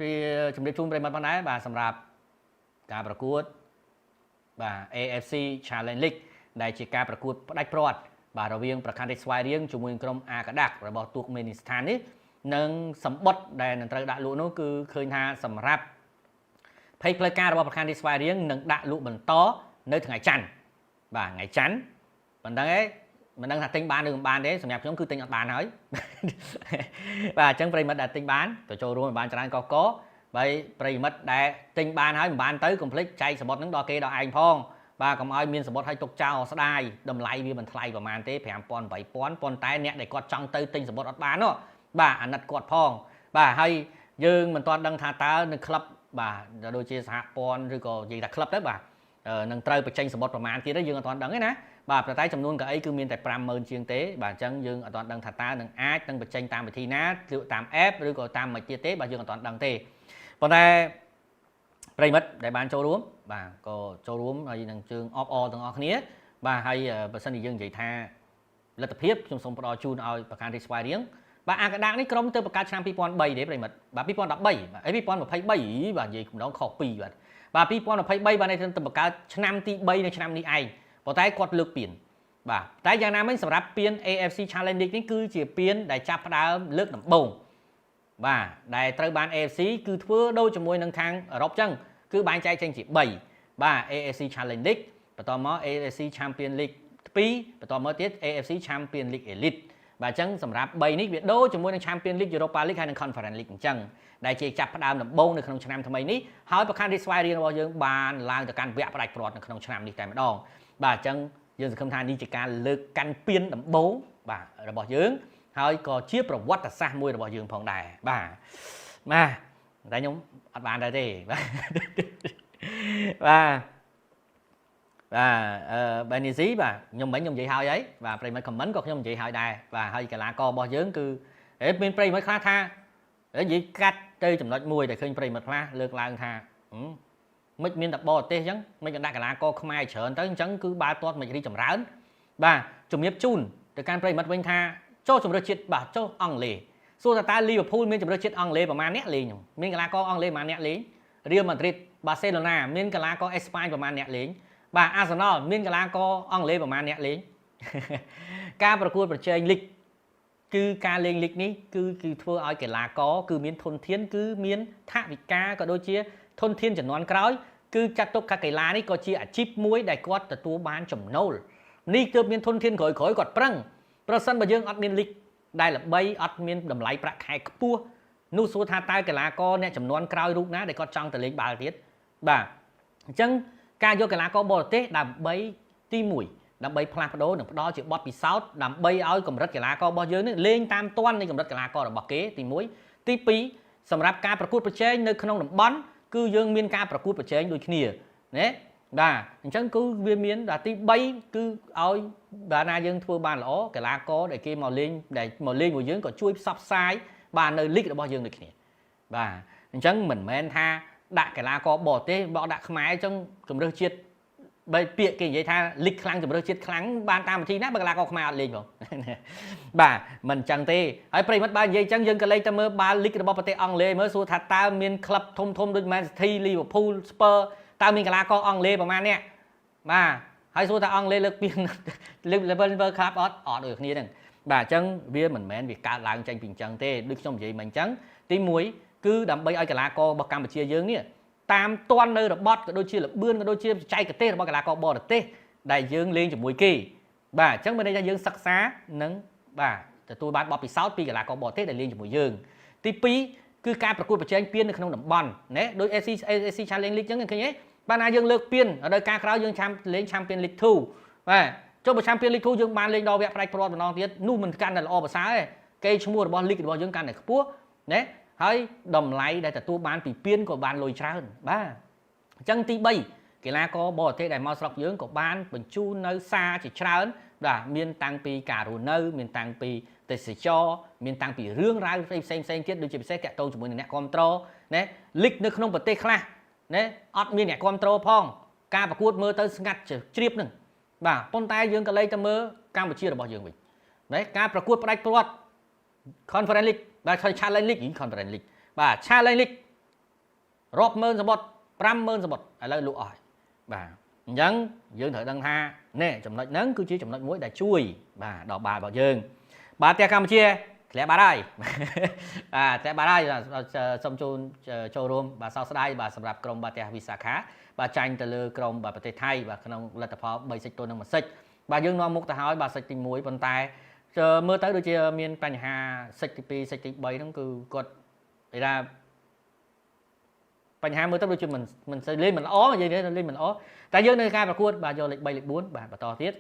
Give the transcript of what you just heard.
ពីជំរាបជូនប្រិយមិត្តផងដែរបាទសម្រាប់ការប្រកួតបាទ AFC Challenge League ដែលជាការប្រកួតផ្ដាច់ព្រាត់បាទរវាងប្រខានរាជស្វាយរៀងជាមួយនឹងក្រុមអាកាដាក់របស់ទូកមេនីស្ថាននេះនិងសម្បុតដែលនឹងត្រូវដាក់លក់នោះគឺឃើញថាសម្រាប់ភ័យផ្លូវការរបស់ប្រខានរាជស្វាយរៀងនឹងដាក់លក់បន្តនៅថ្ងៃច័ន្ទបាទថ្ងៃច័ន្ទមិនដឹងទេមិនដឹងថាទិញបានឬមិនបានទេសម្រាប់ខ្ញុំគឺទិញអត់បានហើយ បាទអញ្ចឹងប្រិយមិត្តដែលទិញបានក៏ចូលរួមឲ្យបានច្រើនកកបើប្រិយមិត្តដែលទិញបានហើយមិនបានទៅកុំភ្លេចចែកសំបុត្រហ្នឹងដល់គេដល់ឯងផងបាទកុំឲ្យមានសំបុត្រឲ្យទុកចោលស្ដាយតម្លៃវាមិនថ្លៃប្រហែលទេ5000 8000ប៉ុន្តែអ្នកដែលគាត់ចង់ទៅទិញសំបុត្រអត់បាននោះបាទអាណិតគាត់ផងបាទហើយយើងមិនទាន់ដឹងថាតើនៅក្លឹបបាទដូចជាសហព័ន្ធឬក៏និយាយថាក្លឹបទៅបាទនឹងត្រូវបញ្ចេញសំបុត្រប្រមាណទៀតទេយើងអត់ទាន់ដឹងទេណាបាទប៉ុន្តែចំនួនកៅអីគឺមានតែ50000ជាងទេបាទអញ្ចឹងយើងអត់ទាន់ដឹងថាតើនឹងអាចនឹងបញ្ចេញតាមវិធីណាឬតាម app ឬក៏តាមមិនទៀតទេបាទយើងអត់ទាន់ដឹងទេប៉ុន្តែប្រិយមិត្តដែលបានចូលរួមបាទក៏ចូលរួមហើយនឹងជើងអបអរទាំងអស់គ្នាបាទហើយបើសិនជាយើងនិយាយថាលទ្ធភាពខ្ញុំសូមផ្ដល់ជូនឲ្យប្រកាន់រាជស្វាយរៀងបាទអាកដាកនេះក្រុមទៅបង្កើតឆ្នាំ2003ទេប្រិយមិត្តបាទ2013បាទអី2023បាទនិយាយម្ដងខុស2បាទបាទ2023បាទនេះទៅបង្កើតឆ្នាំទី3នៅឆ្នាំនេះឯងប៉ុន្តែគាត់លើកពានបាទតែយ៉ាងណាមិញសម្រាប់ពាន AFC Challenge League នេះគឺជាពានដែលចាប់ផ្ដើមលើកដំបូងបាទដែលត្រូវបាន AFC គឺធ្វើដូចជាមួយនឹងខាងអឺរ៉ុបចឹងគឺបែងចែកចេញជា3បាទ AFC Challenge League បន្តមក AFC Champion League 2បន្តមកទៀត AFC Champion League Elite បាទអញ្ចឹងសម្រាប់3នេះវាដូចជាមួយនឹង Champion League Europa League ហើយនិង Conference League អញ្ចឹងដែលជាចាប់ផ្ដើមដំបូងនៅក្នុងឆ្នាំថ្មីនេះហើយប្រខានរាជស្វាយរៀងរបស់យើងបានឡើងទៅកាន់វគ្គផ្ដាច់ព្រាត់នៅក្នុងឆ្នាំនេះតែម្ដងបាទអញ្ចឹងយើងសង្ឃឹមថានេះជាការលើកកាន់ពានដំបូងបាទរបស់យើងហើយក៏ជាប្រវត្តិសាស្ត្រមួយរបស់យើងផងដែរបាទបាទតែខ្ញុំអត់បានដែរទេបាទបាទបាទអឺបែនីស៊ីបាទខ្ញុំមិញខ្ញុំនិយាយហើយហើយបាទប្រិយមិត្ត comment ក៏ខ្ញុំនិយាយហើយដែរបាទហើយកីឡាកររបស់យើងគឺហេមានប្រិយមិត្តខ្លះថានិយាយកាត់ទៅចំណុចមួយដែលឃើញប្រិយមិត្តខ្លះលើកឡើងថាមិនមានតែបរទេសអញ្ចឹងមិនក៏ដាក់កីឡាករខ្មែរច្រើនទៅអញ្ចឹងគឺបាល់ទាត់មិនរីចម្រើនបាទជំរាបជូនទៅកាន់ប្រិយមិត្តវិញថាចូលជម្រើសជាតិបាទចូលអង់គ្លេសួរថាតើលីវើពូលមានជម្រើសជាតិអង់គ្លេសប្រហែលអ្នកលេងមានកីឡាករអង់គ្លេសប្រហែលអ្នកលេងរៀលម៉ាឌ្រីតបាសេឡូណាមានកីឡាករអេស្ប៉ាញប្រហែលអ្នកលេងបាទអាសនលមានកីឡាករអង់គ្លេសប្រហែលអ្នកលេងការប្រកួតប្រជែងលីកគឺការលេងលីកនេះគឺគឺធ្វើឲ្យកីឡាករគឺមានធនធានគឺមានថវិកាក៏ដូចជាធនធានចំនួនក្រោយគឺចាត់ទុកថាកីឡានេះក៏ជាអាជីពមួយដែលគាត់ទទួលបានចំណូលនេះទើបមានធនធានក្រោយៗគាត់ប្រឹងប្រសិនបើយើងអត់មានលីកដែលល្បីអត់មានតម្លៃប្រាក់ខែខ្ពស់នោះសួរថាតើកីឡាករអ្នកចំនួនក្រោយរូបណាដែលគាត់ចង់ទៅលេងបាល់ទៀតបាទអញ្ចឹងការយកកីឡាករបរទេសដើម្បីទី1ដើម្បីផ្លាស់ប្ដូរនិងផ្ដល់ជាបទពិសោធន៍ដើម្បីឲ្យកម្រិតកីឡាកររបស់យើងនេះលេងតាមទាន់នៃកម្រិតកីឡាកររបស់គេទី1ទី2សម្រាប់ការប្រកួតប្រជែងនៅក្នុងតំបន់គឺយើងមានការប្រកួតប្រជែងដូចគ្នាណាបាទអញ្ចឹងគឺវាមានដល់ទី3គឺឲ្យបើណាយើងធ្វើបានល្អកីឡាករដែលគេមកលេងដែលមកលេងមួយយើងក៏ជួយផ្សព្វផ្សាយបាទនៅលីករបស់យើងដូចគ្នាបាទអញ្ចឹងមិនមែនថាដាក់កីឡាករបរទេសបកដាក់ខ្មែរអញ្ចឹងជម្រើសជាតិបើពាក្យគេនិយាយថាលីកខ្លាំងជម្រើសជាតិខ្លាំងបានតាមវិធីណាបើកីឡាករខ្មែរអត់លេងផងបាទមិនអញ្ចឹងទេហើយប្រិយមិត្តបើនិយាយអញ្ចឹងយើងក៏លេចទៅមើលបាល់លីករបស់ប្រទេសអង់គ្លេសមើលសួរថាតើមានក្លឹបធំធំដូច Man City Liverpool Spurs តើមានកីឡាករអង់គ្លេសប្រហែលអ្នកបាទហើយសួរថាអង់គ្លេសលើកពានលើក Level World Cup អត់អត់ដូចគ្នាហ្នឹងបាទអញ្ចឹងវាមិនមែនវាកើតឡើងចេញពីអញ្ចឹងទេដូចខ្ញុំនិយាយមកអញ្ចឹងទី1គឺដើម្បីឲ្យកីឡាកររបស់កម្ពុជាយើងនេះតាមទាន់នៅរបត់ក៏ដូចជាលបឿនក៏ដូចជាបច្ចេកទេសរបស់កីឡាករបរទេសដែលយើងលេងជាមួយគេបាទអញ្ចឹងមានន័យថាយើងសិក្សានិងបាទទទួលបានបទពិសោធន៍ពីកីឡាករបរទេសដែលលេងជាមួយយើងទី2គឺការប្រកួតប្រជែងពាននៅក្នុងតំបន់ណាដូច AFC Challenge League អញ្ចឹងឃើញទេបាទណាយើងលើកពានដល់ការក្រោយយើងឆាំលេង Champion League 2បាទចុះបើ Champion League 2យើងបានលេងដល់វគ្គផ្ដាច់ព្រាត់ម្ដងទៀតនោះមិនកាន់តែល្អប្រសើរទេគេឈ្មោះរបស់ League របស់យើងកាន់តែខ្ពស់ណាហើយតម្លៃដែលទទួលបានពីពានក៏បានលុយច្រើនបាទអញ្ចឹងទី3កីឡាករបរទេសដែលមកស្រុកយើងក៏បានបញ្ជូននៅសារជាច្រើនបាទមានតាំងពីការរស់នៅមានតាំងពីទេសចរមានតាំងពីរឿងរ៉ាវផ្សេងផ្សេងផ្សេងទៀតដូចជាពិសេសតាក់ទងជាមួយនឹងអ្នកគ្រប់គ្រងណាលីកនៅក្នុងប្រទេសខ្លះណាអត់មានអ្នកគ្រប់គ្រងផងការប្រកួតមើលទៅស្ងាត់ជ្រាបនឹងបាទប៉ុន្តែយើងក៏លេចទៅមើលកម្ពុជារបស់យើងវិញណាការប្រកួតផ្ដាច់ព្រាត់ Conference League បាទ Challenge League Conference League បាទ Challenge League រាប់ម៉ឺនសំបុត្រ50000សំបុត្រឥឡូវលក់អស់ហើយបាទអញ្ចឹងយើងត្រូវដឹងថានេះចំណុចហ្នឹងគឺជាចំណុចមួយដែលជួយបាទដល់បាល់របស់យើងបាទផ្ទះកម្ពុជាធ្លាក់បាត់ហើយបាទធ្លាក់បាត់ហើយសូមជូនចូលរួមបាទសោកស្ដាយបាទសម្រាប់ក្រុមបាទផ្ទះវិសាខាបាទចាញ់ទៅលើក្រុមបាទប្រទេសថៃបាទក្នុងលទ្ធផល3សិចទល់នឹង1សិចបាទយើងនាំមុខទៅហើយបាទសិចទី1ប៉ុន្តែមើលទៅដូចជាមានបញ្ហាសិចទី2សិចទី3ហ្នឹងគឺគាត់គេថាបញ្ហាមើលទៅដូចជាមិនមិនសូវលេងមិនល្អនិយាយលេងមិនល្អតែយើងនៅការប្រកួតបាទយកលេខ3លេខ4បាទបន្តទៀត។